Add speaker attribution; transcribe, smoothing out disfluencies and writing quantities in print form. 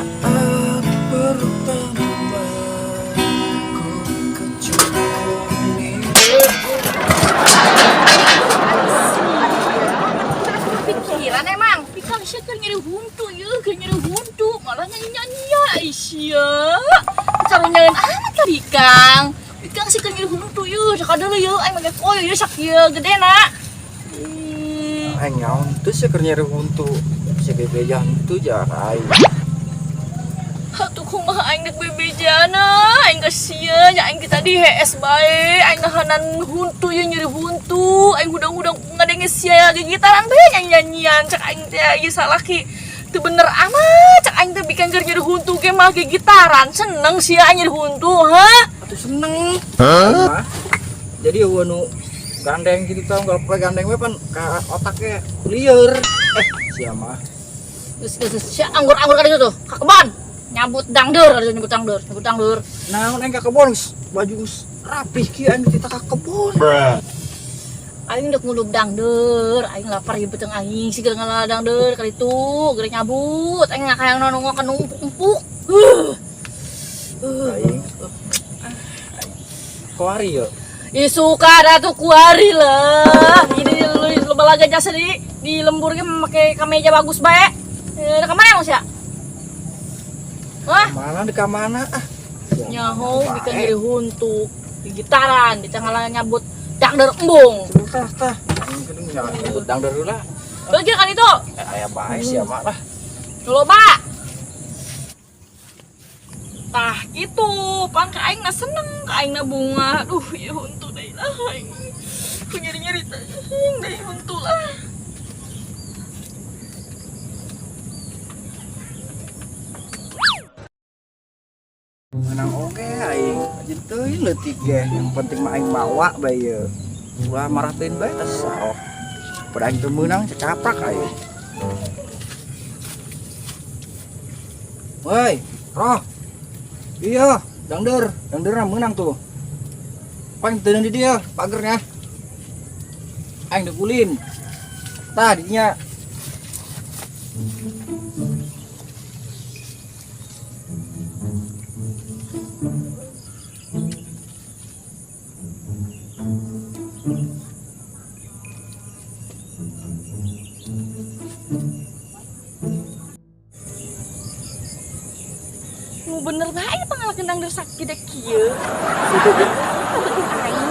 Speaker 1: Saat pertama ku kecup kening.
Speaker 2: Pikiran emang pikang sia keur nyeri huntu ieu, keur nyeri huntu malah nyanyi-nyanyi ya sia. Carunyaeun amat ka Bikang. Bikang sih keur nyeri huntu ieu, sakadeuleung ieu aing mah koyo ieu sakieu gedena. Ih,
Speaker 1: Aing nyaon teu sih keur nyeri huntu. Si bebeja huntu ja ka aing.
Speaker 2: Atuh kumaha aing dek bebejana, aing geus sieun nya aing teh tadi hees bae, aing nahanan huntu ieu nyeri huntu, aing hudang-hudang ngadenge sia gigitaran bae nyanyi-nyanyian cek aing teh ieu salaki. Teu bener amat cek aing teh bikang keur nyeri huntu ge mah gigitaran, seneng sia nyeri huntu, ha?
Speaker 1: Atuh seneng. Mah. Jadi eueuh nu gandeng gitu tau kalau poe gandeng we pan ka otaknya lieur. Eh, sia mah.
Speaker 2: Geus geus geus sia anggur-anggur ka ditu tuh, ka kebon. Nyabut dangdeur ka ditu, nyabut dangdeur, nyabut dangdeur.
Speaker 1: Naon aing ka kebon geus baju geus rapih kieu aing teh ka kebon.
Speaker 2: Aing dek ngulub dangdeur, aing lapar ieu beuteung aing, siga ngala dangdeur ka ditu, geura nyabut, aing hayang nongol ka nu empuk-empuk.
Speaker 1: Aing. Kuari yo.
Speaker 2: Ih suka ada tuh kuari lah. Ini lu balaga jasa di lembur ge make kameja bagus bae. Eh, ka mana emang sia? Wah,
Speaker 1: Mana di ka mana ah?
Speaker 2: Nyaho bikin diri huntu, di gitaran, di tengah nyabut dangdeur embung.
Speaker 1: Tah tah. Aing kudu nyabut dangdeur lah.
Speaker 2: Lagi kan itu.
Speaker 1: Eh, aya bae sia mah lah.
Speaker 2: Loba. Tah gitu, pan ka aing na seneng, ka aing na bunga. Aduh, ieu huntu deui lah aing. Ku nyeri-nyeri teuing deui huntu lah.
Speaker 1: Menang oge aing. Aja teuing leutik ge. Yang penting mah aing mawa bae ieu. Ulah marah teuing bae tas saroh. Pada aing teu meunang cacaprak aing. Woi, roh. Iya, dangder, dangderna meunang tuh. Paling teu di dia pagernya. Aing deuk ulin. Tah dinya.
Speaker 2: Nu bener bae pangalakeun dangdeur sakit kieu. Betul aing.